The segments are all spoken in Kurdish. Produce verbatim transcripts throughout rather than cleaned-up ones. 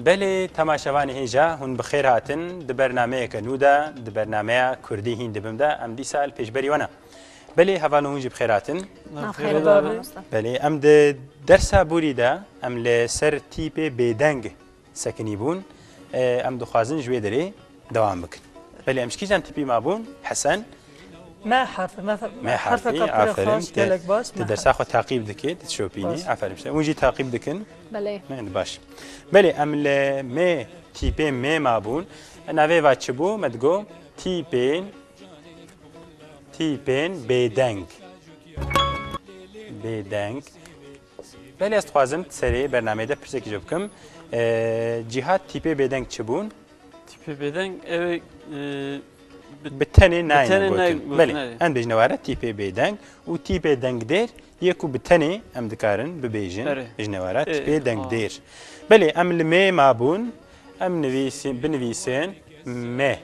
Belê, temaşevanê hêja, hûn bi xêr hatin. Di bernameyeke nû de, di bernameya Kurdî hîn dibim de, em dîsa li pêşberî we ne. Belê, hevalno, hûn jî bi xêr hatin. Nav xêr be, mamoste. Belê, em di dersa borî de, em li ser tîpê bêdeng sekinî bûn. E, em dixwazin ji wê derê dewam bikin. Belê, em ji kîjan tîpî mabûn? Hesen? Me herfê, me fe-, Me herfeka herfî, pir aferin, xweş, te, gelek baş, te me dersa herf. Xwe taqîb dike, te dişopînî. Baş. Aferin, işte. Hûn jî taqîb dikin. Belê. Ne, baş. Belê, em li me, tîpê me mabûn. Navê va çi bû? Me digo tîpên, tîpên bêdeng. Bêdeng. Belê, ez dixwazim serê bernameyê de pirsekî ji bikim. E, Cîhat, tîpê bêdeng çi bûn? Tîpê bêdeng, ew ê, e, bi, Bi tenê bi nayne tenê gotin. Nayne gotin, Belê, erê. Em bêjine were tîpê bêdeng û tîpê dengdêr yê ku bi tenê em dikarin bibêjin, Erê. Bêjine were Ê, tîpê ê, dengdêr. Belê, em li me mabûn, em nivîsî-, binivîsin me.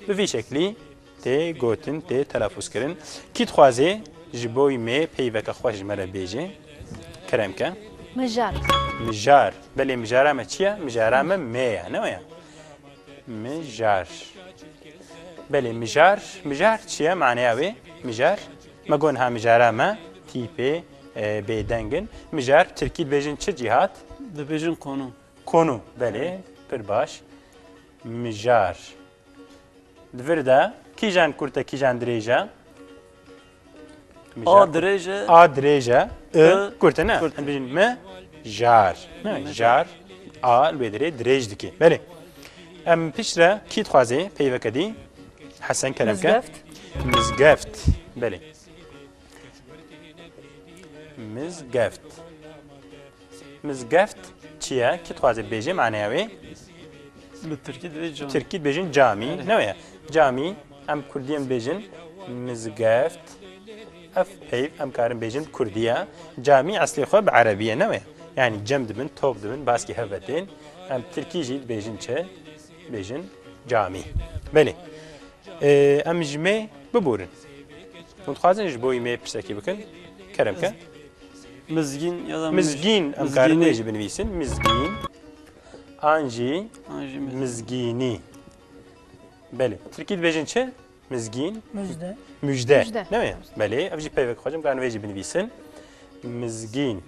Bi vî şeklî tê gotin, tê telafûz kirin. Kî dixwaze ji bo me peyveke xweş ji me re bêje? Kerem ke. Mijar. Mijar. Belê, mijara me çi ye? Mijara me me ye, ne waya? Mijar. Belê, mijar. Mijar çi ye? Maneya wê? Mijar. Me got niha mijara me tîpê, e, bêdeng in. Mijar, tirkî dibêjin çi, Cîhat? Dibêjin konu. Konu, belê, pir baş. Mijar. Di vir de kîjan kurt e, kîjan dirêj e? Mijar. A dirêj e. A dirêj e, I I kurt e, ne? Kurt e. Em bêjin mi jar. Ne? Mi jar. Jar. A li wê derê dirêj dike. Belê. Em piştre kî dixwaze peyveke dî? Hesen, kerem ke. Mizgeft. Mizgeft. Belê. Mizgeft. Mizgeft çi ye? Kî dixwaze bêje maneya wê? Bi tirkî dibê cami. Tirkî dibêjin camî, Erê. Ne wê ye? Camî, em kurdî em dibêjin mizgeft. Ev peyv em karin bêjin bi kurdî ye. Camî eslê xwe bi erebî ye, ne wê ye? Yanî cem dibin, top dibin, baskî hev ve tên. Em tirkî jî dibêjin çi? Dibêjin camî. Belê. Ê, em ji me biborin. Hûn dixwazin ji bo me pirsekî bikin? Kerem ke. Mizgîn ya da mij-, Mizgîn, em karin wê jî binivîsin. Mizgîn. An jî An jî mizgîn. Mizgînî. Belê. Tirkî dibêjin çi? Mizgîn. Mujde. Mujde. Mujde. Ne mi? Belê. Ev jî peyvek xwe jî em karin wê jî binivîsin. Mizgîn.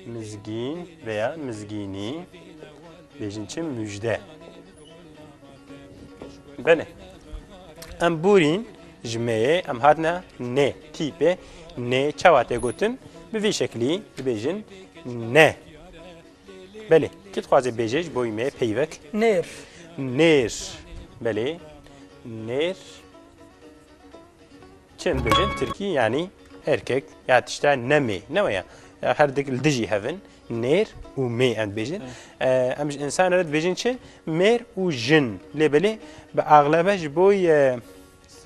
Mizgîn veya mizgînî. Bêjin çi? Mujde. Belê. Em borîn ji me yê, em hatine ne, tîpê ne. Çawa tê gotin? Bi vî şeklî dibêjin ne. Belê. Kî dixwaze bêje ji bo me peyvek? Nêr. Nêr. Belê. Nêr. Çi em dibêjin? Tirkî, yanî erkek ya tişta ne mê, ne waya? Ya her dik li dijî hev in. Nêr û mê em dibêjin. Evet. E, em ji însan re dibêjin çi? Mêr û jin. Lê belê bi axlebe ji bo, e,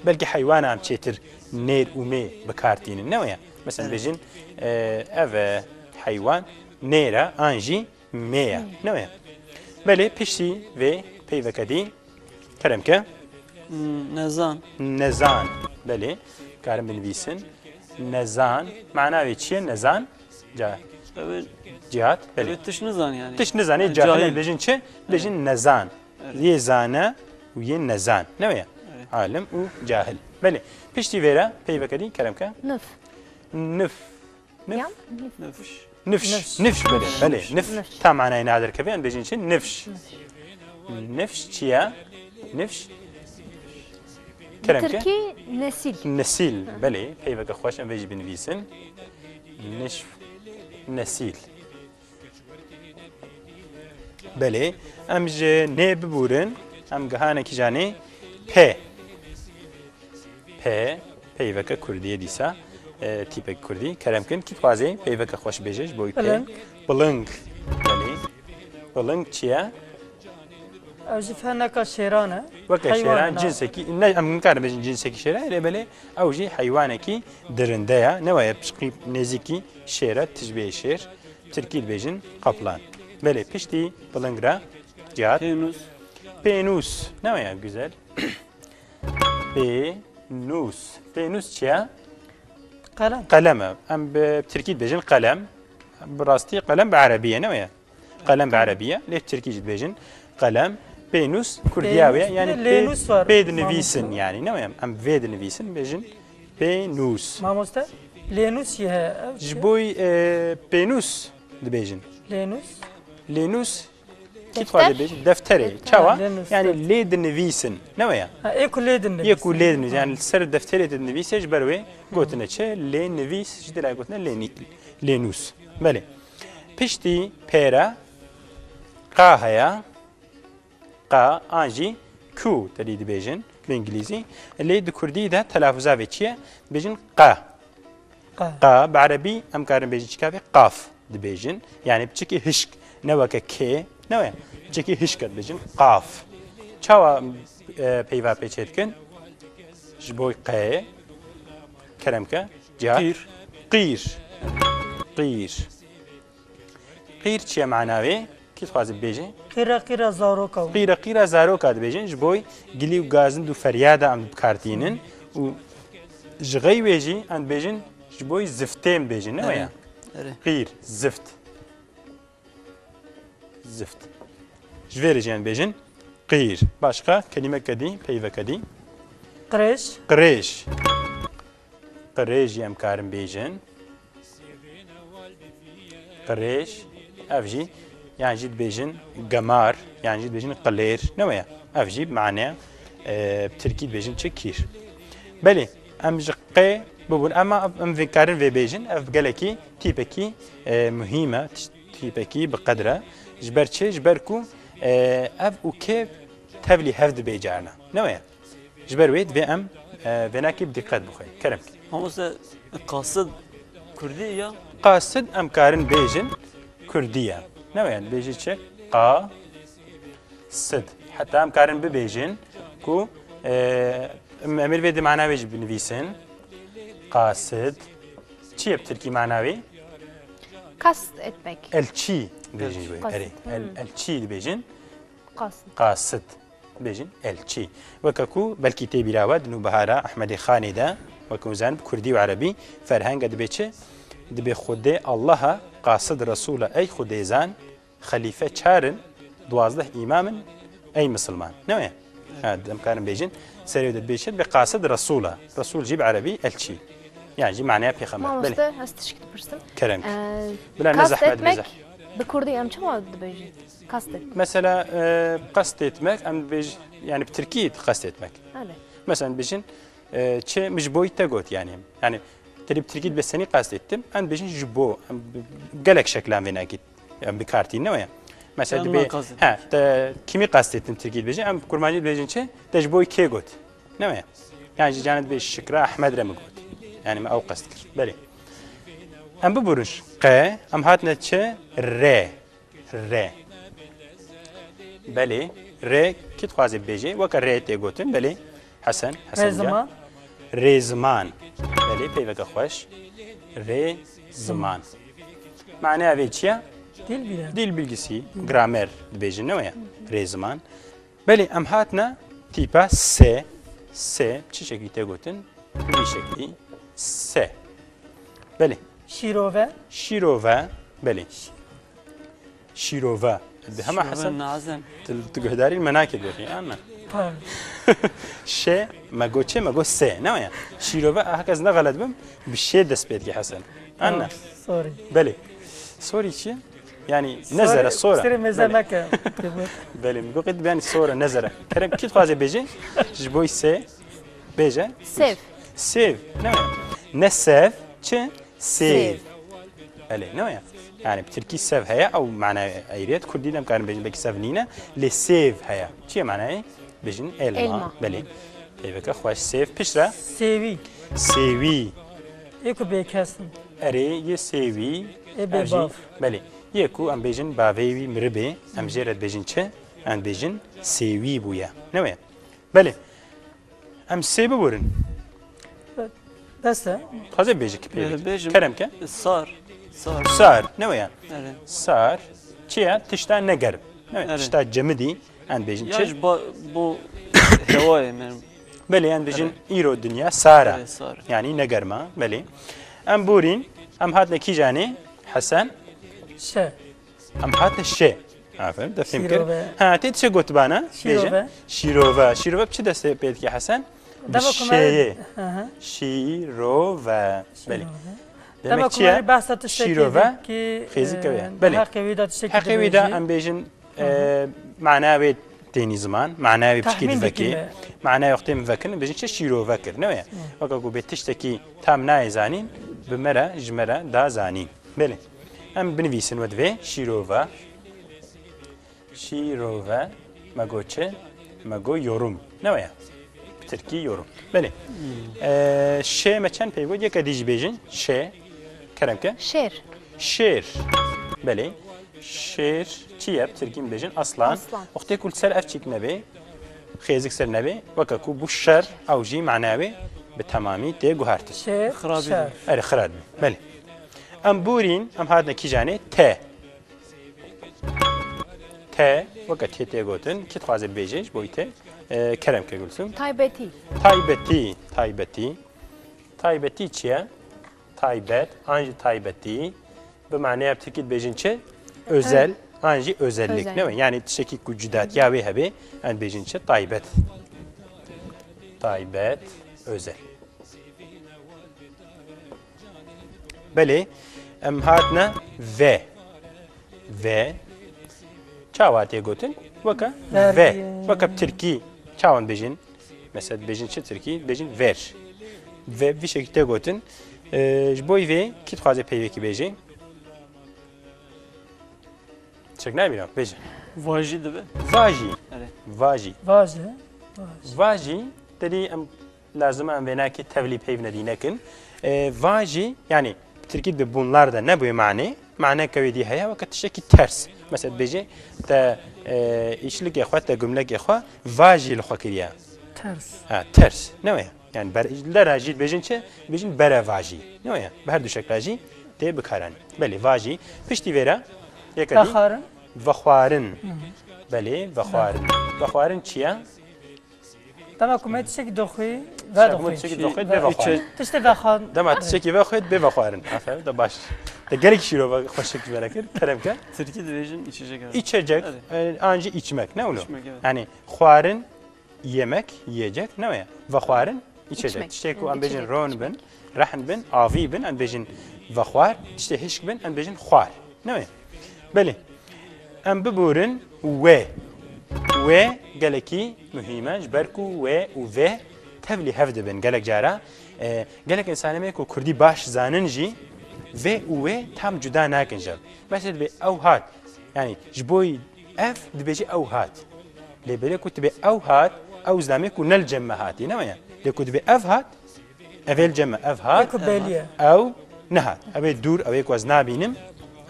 belkî heywana em çêtir nêr û mê bi kar tînin. Ne waya? Mesela Evet. dibêjin, e, ev, e, heywan nêr e, an jî mê ye. Hmm. Ne ye? Belê, piştî vê peyveke dî kerem ke. Hmm, nezan. Nezan. Belê. Karin binivîsin. Nezan. Mana wê çi ye? Nezan. Ca-, Evet. Cihat. Belê. Evet, tişt nizan yani. Tişt nizanê, Yani cahil cahil. Bêjin çi? Bêjin Evet. nezan. Evet. Yê zane û yê nezan. Ne ye? Evet. Alim û cahil. Belê. Piştî vê re peyveke dî kerem ke. Nif. Nif. Nif. Ya, nif. Nifş. Nifş. Nifş. Nifş, belê, belê. Nifş. Nif. Nifş. Tam manayê nadir kevê, em bêjin çi? Nifş. Nifş. Nifş çi ye? Nifş. Bi Kerem ke? Tirkî nesil. Nesil, Hı. belê. Peyveke xweş em vê jî binivîsin. Nişf. Nesil. Belê. Em ji nê biborin. Em gihane kîjanê? P. P, peyveke kurdî ye dîsa, e, tîpek kurdî. Kerem kin, kî dixwaze peyveke xweş bêje ji bo wî pê? Piling. Piling. Belê. Piling çi ye? Ew jî feneka şêran e. Weke Heywan şêran, e, na. Cinsekî, ne, em nikarin bêjin cinsekî şêra, lê belê ew jî heywanekî dirinde ye. Ne waya pişqî nêzîkî şêr e, tijbê şêr. Tirkî dibêjin kaplan. Belê, piştî piling re cihat. Pênûs. Pênûs. Ne waya güzel. Pênûs. Pênûs çi ye? Qelem. Qelem e. Em bi tirkî dibêjin qelem. Bi rastî qelem bi erebî ye, ne ye? Qelem bi erebî ye, lê tirkî jî dibêjin qelem. Pênûs kurdiya wê ye, Pênûs, yanî bir de pê, lênûs var, pê dinivîsin mamoste. Yanî, ne wê em, em vê dinivîsin, bêjin pênûs. Mamoste, lênûs jî heye, ev Ji çi? Bo, e, pênûs dibêjin. Lênûs? Lênûs, kî Defter? Dixwaze bêjin? Defterê. Defter. Çawa? Ha, lênûs, yanî defter. Lê dinivîsin, ne wê ye? Ha, ê ku lê dinivîsin. Yê ku lê dinivîsin, yanî li ser defterê dinivîse ji ber wê gotine çi? Lê nivîs, ji dilê gotine lê nî-, lênûs. Belê. Piştî pêre qa heye. Qa an jî ku tedî dibêjin bi îngilîzî. Lê di kurdî de telafûza vê çi ye? Dibêjin qa. Qa. Qa, bi erebî em karin bêjin çika vê? Qaf dibêjin. Yanî piçekî hişk. Ne weke kê, ne wê? Piçekî hişk e dibêjin. Qaf. Çawa, e, peyva pê çêdikin? Ji bo qe, kerem ke, ciya. Qîr. Qîr. Qîr. Qîr çi ye mana wê? Kî dixwaze bibêje? Qîra qîra zaroka. Qîra qîra zaroka dibêjin. Ji bo gilî û gazind û feryada em bi kar tînin û ji xey wê jî em dibêjin ji bo ziftê em dibêjin, ne wê ye? Erê, erê. Qîr, zift. Zift. Ji vê re jî em dibêjin qîr. Başqa kelîmeke dî, peyveke dî? Qirêj. Qirêj. Qirêj jî em karin bêjin. Qirêj, ev jî, yan jî dibêjin gemar, yan jî dibêjin qilêr. Ne wê ye? Ev jî bi maneya, e, bi tirkî dibêjin çi? Kîr. Belê, em ji qê bibûn, ema em vê karin vê bêjin, ev gelekî tîpekî, e, muhîm e, tiş-, tîpekî bi qedir e. Ji ber çi? Ji ber ku, e, ev û kê tevlî hev dibê carna. Ne wê ye? Ji ber wê divê em, e, vênakî bi dîqet bixwînin. Kerem. Mamoste, qasid kurdî ya? Qasid em karin bêjin kurdî ye. Ne wê ye? Dibêjî çi? Qa, sid. Heta em karin bibêjin ku, e, em, em ê vê di mana wê jî binivîsin. Qasid. Çi ye bi tirkî mana wê? Kast etmek. Elçî dibêjin ji wê. Kast. Erê. El, hmm. Elçî dibêjin. Qas. Qasid. Bêjin elçî. Weke ku belkî tê bîra we di Nûbihara Ehmedê Xanê de, weke hûn zanin bi kurdî û erebî ferheng e, dibê çi? Dibê Xwedê Allah e, qasid Resûl e, ey Xwedê zan, xelîfe çar in, duwazdeh îmam in, ey misilman. Ne wê? Ha, em karin bêjin, serê de dibê çi? Dibê qasid Resûl e. Resûl jî bi erebî elçî. Yan jî maneya pêxember. Belê. Mamoste, ez tişk dipirsim. Kerem ki. Ee, Bila ne kast zehmet etmek bize. Bi kurdî em çima dibêjin? Kast etmek. Mesela, e, qest etmek, em dibêj-, yani bi tirkî qest etmek. Belê. Mesela dibêjin, e, çi, min ji bo te got yani. Yani, te bi tirkî dibê senî qest ettim, em dibêjin ji bo, em bi, gelek şeklan vê nakî, em bi kar tînin, ne wê ye? Mesela dibê, he, te kimî qest ettim tirkî dibêjin, em kurmancî dibêjin çi? Te ji bo kê got? Ne wê ye? Yani ji canê dibê şikra Ehmed re mi got? Yani me ew qest kir. Belê. Em biburin. Qe, em hatine çi? Re. Re. Belê, re kî dixwaze bibêje? Weke re tê gotin, belê. Hesen, Hesen Rêziman. Rêziman. Belê, peyveke xweş. Rêziman. Maneya vê çi ye? Dil bilgisi. Dil bilgisi, gramer dibêjin, ne wê ye? Rêziman. Belê, em hatine tîpa se. Se, çi şeklî tê gotin? Vî şeklî. Se. Belê. Şîrove. Şîrove. Belê. Şîrove. Di hema Şîrove Hesen, nazem. Tu, tu guhdarî me nake dixî, anna. Pardon. Şe, me got çi, me got se. Ne ya? Şîrove, a, heke ez ne xelet bim, bi şê dest pê dike Hesen. Anna. Tamam, sorry. Belê. Sorry çi? Yani, ne zere, sora. Sirê mêze neke. Belê, min got, yani, sora, ne zere. Kerem, kî dixwaze bêje? Ji bo se, bêje. Sev. Sev, ne? Ne sev, çi? Sev. Sev. Belê, ne ya? Yani, bi tirkî sev heye, ew mana eyriyet. Kurdî de em karin bêjin, belkî sev nîne. Lê sev heye. Çi ye manayê? Bêjin elma. Elma. Belê. Peyveke xweş. Sev, piştre? Sêwî. Sêwî. Ê ku bêkes in. Erê, yê sêwî. Ê bêbav. Belê. Yê ku em bêjin bavê wî miribe, em jê re dibêjin çi? Em dibêjin sêwî bûye. Ne wê? Belê. Em sê biborin. Bes e. Taze bêje ki pê. Bêjim. Kerem ke. Sar. Sar. Sar. Ne wê ya? Erê. Sar. Çi ya? Tişta negerm. Ne wê? Erê. Tişta cemidî. Em bêjin çi? Ya ji bo, bo hewayê me. Belê, em bêjin îro dinya sar e. Erê, sar. Yani negerma, belê. Em borîn, em hatine kîjanê? Hesen? Şe. Em hatin şê. Aferin, te fêm kir. Şîrove. Ha, tê çi gotibana? Şîrove. Bêje. Şîrove. Şîrove bi çi destê pê dike Hesen? Bi Deva ku me şêyê. Hı hı. Şîrove. Belê. Şîrove. Demek Deva ku çi ye? Me behsa tiştekî Şîrove. Dikî, xêzik e, e, belê. Heqê wî de tiştekî Heqê wî de dibêjî. Em bêjin, Hı hı. e, mana wê tênî ziman, mana wê piçkî Tahmîn divekê, dikî me. Mana yoxtê min vekin, bêjin çi şîrove kir, ne wê? Hı. Weke ku bê tiştekî tam nayê zanîn, bi me re, ji me re da zanîn. Belê. Em binivîsin we divê şîrove. Şîrove, me got çi? Me got yorum. Ne weye? Bi tirkî yorum. Belê. Ee, şê me çend pey got? Yeka dî jî bêjin. Şê. Kerem ke? Şêr. Şêr. Belê. Şêr çi ye? Bi tirkî min bêjin aslan. Aslan. Wextê ku li ser ev çîk nebê, xêzik ser nebê, weke ku bû şer, ew jî manaya wê bi temamî tê guhartin. Şêr, Xirabî şer. Erê, xira dibî. Belê. Em borîn, em hatine kîjanê? Te. Te, weke tê tê gotin, kî dixwaze bibêje ji bo wî te? E, kerem ke Gulsum. Taybetî. Taybetî, taybetî. Taybetî çi ye? Taybet, an jî taybetî. Bi maneya tirkî dibêjin çi? Özel, an jî özellik. Özel. Ne wê? Yani tiştekî ku cudatiya wê hebe, em dibêjin çi? Taybet. Taybet, özel. Belê, em hatine ve. Ve. Çawa tê gotin? Weke Ver ve. Diye. Weke bi tirkî çawan bêjin? Mesela bêjin çi tirkî? Bêjin ver. Ve vî şekî tê gotin. Ee, ji bo vê kî dixwaze peyvekî bêjê? Çek nabîna, bêje. Vajî dibe. Vajî. Erê. Vajî. Vajî. Vajî. Vajî, te dî em lazim e em vênakê tevlî peyv nedî nekin. E, vajî, yani, tirkî de bunlar da ne bu mane. Mane ke wê dî heye, weke tiştekî ters. Mesela bêje, te, e, îşlikê xwe, te gumlekê xwe, vajî li xwe kiriye. Ters. Ha, ters. Ne wê? Yani, ber, li dera jî dibêjin çi? Dibêjin berevajî. Ne wê? Bi her du şekla jî tê bikaranî. Belê, vajî. Piştî vê re, yeke dî? Vexwarin. Vexwarin. Hı hı. Belê, vexwarin. Vexwarin çi ye? Dema ku me tiştekî doxî, ve Dema ku me doxî. Tiştekî doxî, bê vexwarin. Tiştê vexwarin. Dema tiştekî vexwê, bê vexwarin. Aferin, te baş. Te gelek şîrova xweşik ji me re kir. Kerem ke. Tirkî dibêjin içecek, evet. İçecek, Hadi. e, an jî içmek, ne wilo? İçmek, evet. Yani xwarin, yemek, yiyecek, ne wê? Vexwarin, içecek. İçmek. Tiştê ku Yani em bêjin içecek, ron içmek. Bin, rehn bin, avî bin, em bêjin vexwar. Tiştê hişk bin, em bêjin xwar. Ne wê? Belê. Em biborin we. We gelekî muhîm e, ji ber ku we û ve tevlî hev dibin. Gelek cara, e, gelek însanê me ku kurdî baş zanin jî ve û we tam cuda nakin ji hev. Mesela dibê ew hat. Yani ji bo ev dibêje ew hat. Lê belê ku dibê ew hat, ew zilamê ku ne li cem me hatî, ne weye? Lê ku dibê ev hat, Ev ê li cem me, ev hat. Wek belî ye. Ew nehat. Ew ê dûr, ew ê ku ez nabînim.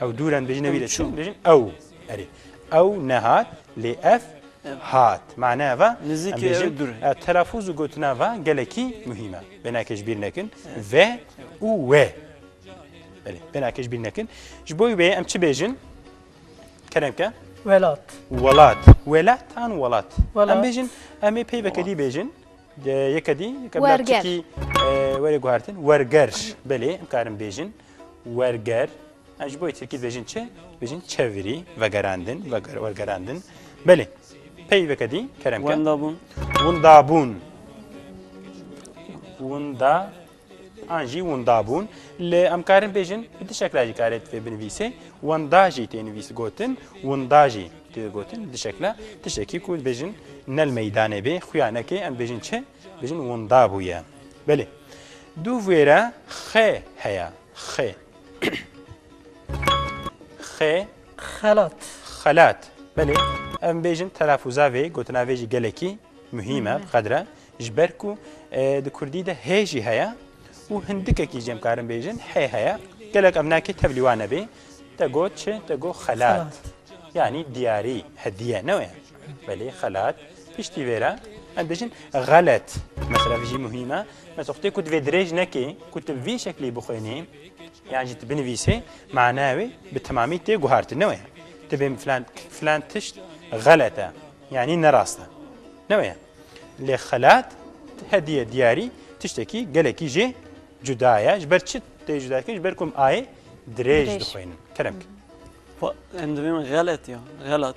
Ew dûr em dibêjin, ew ê Ew çû. Dibêjin ew. Erê. Ew nehat, lê ev Ev. Hat. Mane ev e. Nizîkî Em bêjin, ew dûr. E, telafûz û gotina va gelekî muhîm e. Vênakê ji bîr nekin. Evet. Ve û we. Belê, vênakê ji bîr nekin. Ji bo wê em çi bêjin? Kerem ke. Welat. Welat. Welat an welat. Welat. Em bêjin, em ê peyveke dî bêjin. De, yeke dî, yeke bila Werger. Çikî, e, were guhertin. Werger. Belê, em karin bêjin. Werger. Em ji bo yê tirkî dibêjin çi? Dibêjin çevirî, vegerandin, veger-, wergerandin. Belê. Peyveke dî, kerem ke. Wendabûn. Wendabûn. Wenda, an jî wendabûn. Lê em karin bêjin, bi du şekla jî karê divê binivîsê. Wenda jî tê nivîs gotin, wenda jî tê gotin, du şekla. Tiştekî ku dibêjin, ne li meydanê bê, xuya neke, em dibêjin çi? Dibêjin wenda bûye. Belê. Dû vêre xe heye. Xe. Xe. Xelat. Xelat. Belê. Em bêjin telafûza vê, gotina vê jî gelekî muhîm e, bi qedre. Ji ber ku, e, di kurdî de hê jî heye û hindikekî jî em karin bêjin hê heye. Gelek em nakê tevlî wan nebê. Te got çi? Te got xelat. Xelat. Yanî diyarî, hediye, ne wê? Belê, xelat. Piştî vê re em bêjin xelet. Mesela, vî jî muhîm e. Mesela, wextê ku tu vê dirêj nekê, ku tu vî şeklî bixwênî, yan jî tu binivîsê, manaya wê bi temamî tê guhartin, ne wê? Tu bê filan, filan tişt xelet e, yanî ne rast e. Ne wê? Lê xelat, hediye, diyarî, tiştekî gelekî jê cuda ye. Ji ber çi tê cuda kirin? Ji ber ku em ayê dirêj Dirêj. Dixwînin. Kerem ke. Pa- Em dibên xelet ya. Xelat.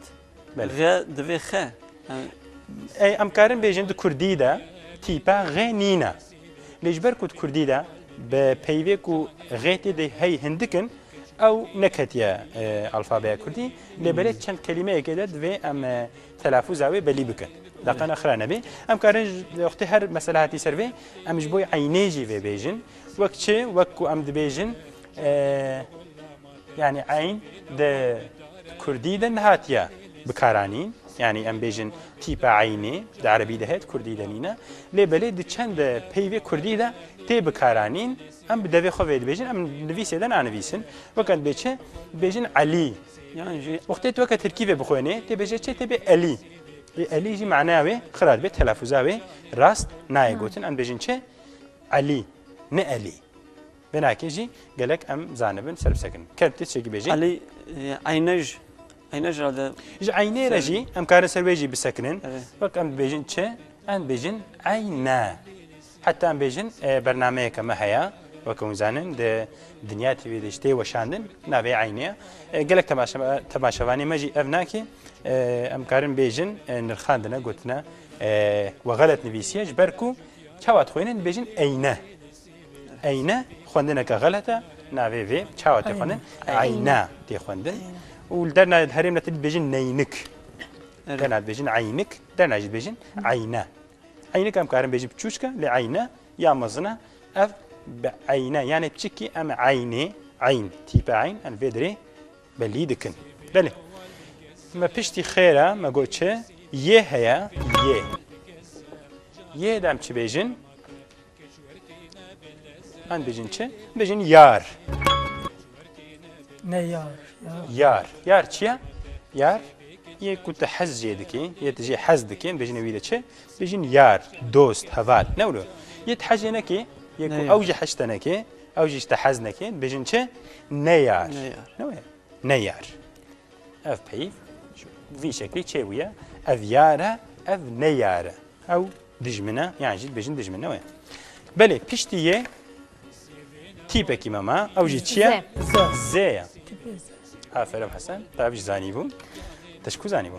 Belê. Xe divê xe. Yani, Ey, em karin bêjin di kurdî de tîpa xê nîne. Lê ji ber ku di kurdî de bi peyvê ku xê tê de hey hindik in, ew neketiye e, alfabeya kurdî. Lê belê çend kelîmeyekê de divê em e, telafûza wê belî bikin. Deqena xira nebê. Em karin ji wextê her mesele hatî ser vê, em ji bo eynê jî vê bêjin. Wek çi? Wek ku em dibêjin, e, yani eyn di kurdî de nehatiye bikaranîn. Yani em bêjin tîpa eynê, di erebî de heye, di kurdî de nîne. Lê belê di çend peyvê kurdî de tê bikaranîn. Em bi devê xwe vê dibêjin, em nivîsê de nanivîsin. Weke dibê çi? Dibêjin Elî. yani jî Wextê tu weke tirkî vê bixwênê, tê bêje çi? Tê bê Elî. Ê Elî jî manaya wê xira dibe, telafûza wê rast nayê gotin. Em dibêjin çi? Elî, ne Elî. Vê nakê jî gelek em zanibin, ser bisekinin. Kerem tê tiştekî bêjî. Elî, e, Eynej. Eynej herhalde. Ji eynê re Ser- jî em karin ser wê jî bisekinin. Evet. Wek em dibêjin çi? Em dibêjin eyne. Heta em bêjin e, bernameyeke me heye. Weke hûn zanin di Dinya T V de jî tê weşandin. Navê eynê ye. E, gelek temaşe, temaşevanê me jî ev nakê. E, em karin bêjin e, nirxandine, gotine e, we xelet nivîsiye. Ji ber ku çawa dixwînin dibêjin eyne. Eyne xwendineke xelet e. Navê vê çawa tê xwendin? Eyne. Eyne tê xwendin. Û li derna herêm netirî dibêjin neynik. Evet. Derna dibêjin eynik, derna jî dibêjin eyne. Eynik em karin bêjin biçûçke, lê eyne ya mezin e. Ev bi eyne, yani çikî em eynê, eyn, tîpe eyn, em vê dirê belî dikin. Belê. Me piştî xêra, me got çi? Yê heye, yê. Yê de em çi bêjin? Em bêjin çi? Bêjin yar. Ne yar. Yar. Yar. Yar çi ye? Yar, yê ku tu hez jê dikî, yê tu jê hez dikî, em bêjin wî de çi? Bêjin yar, dost, heval. Ne wilo? Yê tu hez jê nekî, yê Ne ku yar. Ew jî hez te nekî, ew jî ji te hez nekî, bêjin çi? Ne yar. Ne yar. Ne wê? Ne yar. Ev peyv, vî şeklî çêbûye. Ev yar e, ev ne yar e. Ew dijmin e, yan jî dibêjin dijmin, ne wê? Belê, piştî yê tîpekî me ma, ew jî çi ye? Zê. Zê. Zê ye. Tîpê zê. Aferin Hesen, te ev jî zanîbû. Te ji ku zanîbû?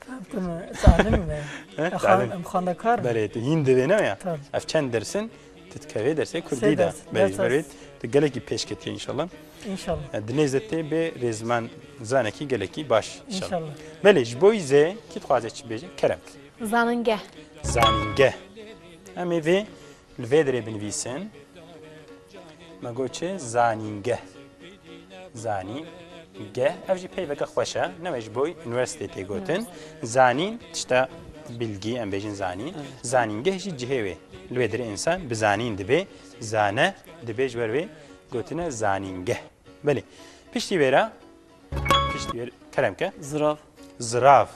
Em zalim me. He, Em zalim. xan- Em xwendekar me. Belê, tu hîn divê, ne wê ya? Tabii. Ev çend dersin, tu dikevê dersê Sê kurdî de. ders, Belê, ders ji ber wê az. Tu gelekî pêş ketiye înşallah. İnşallah. E, Di nêz de tê bê rêzman zanekî gelekî baş înşallah. İnşallah. Belê ji bo zê kî dixwaze çi bêje? Kerem. Zanîngeh. Zanîngeh. Em ê vê li vê dirê binivîsin. Me got çi? Zanîngeh. Zanîngeh. Ev jî peyveke xweş e. Ne wê ji bo unîversîtê tê gotin. Zanîn tişta bilgî, em bêjin zanîn. Zanîngeh jî cihê wê. Li wê dirê însan bi zanîn dibê. Zane dibê, ji ber wê gotine zanîngeh. Belê. Piştî wê re, piştî wê re, kerem ke. Zirav. Zirav.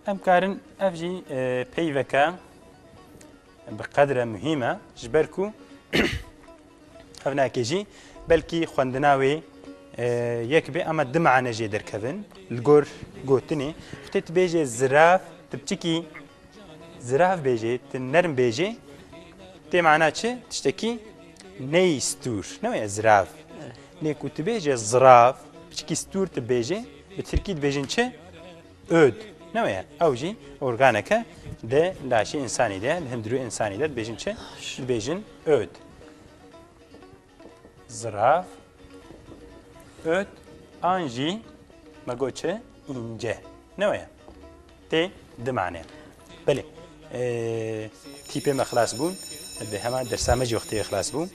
Em karin ev jî e, peyveke bi qedre muhîm e, ji ber ku ev nakê jî belkî xwendina wê e, yek bê, ama du mane jê derkevin. Li gor gotinê, wextê tu bêjê zirav, tu piçikî zirav bêjê, tu nerm bêjê, tê mana çi? Tiştekî ney stûr. Ne wê zirav. Lê ku tu bêjê zirav, piçikî stûr tu bêjê, bi tirkî dibêjin çi? Öd. Ne wê? Ew jî organeke di laşê însanî de, di hundirû însanî de dibêjin çi? Dibêjin öd. Zirav, öd, an jî me got çi? Înce. Ne wê? Tê di mane. Belê. Ee, tîpê me xilas bûn. Bi hema dersa me jî wextê xilas bû.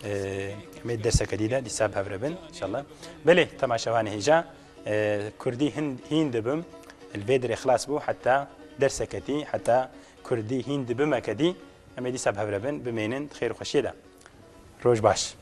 Ee, em ê derseke dî de dîsa bi hev re bin, înşallah. Belê, temaşevanê hêja, ee, kurdî hin, hîn dibim. Li vê dirê xilas bû, heta derseke dî, heta kurdî hîn dibimeke dî. Em ê dîsa bi hev re bin, bimênin di xêr û xweşiyê de. Roj baş.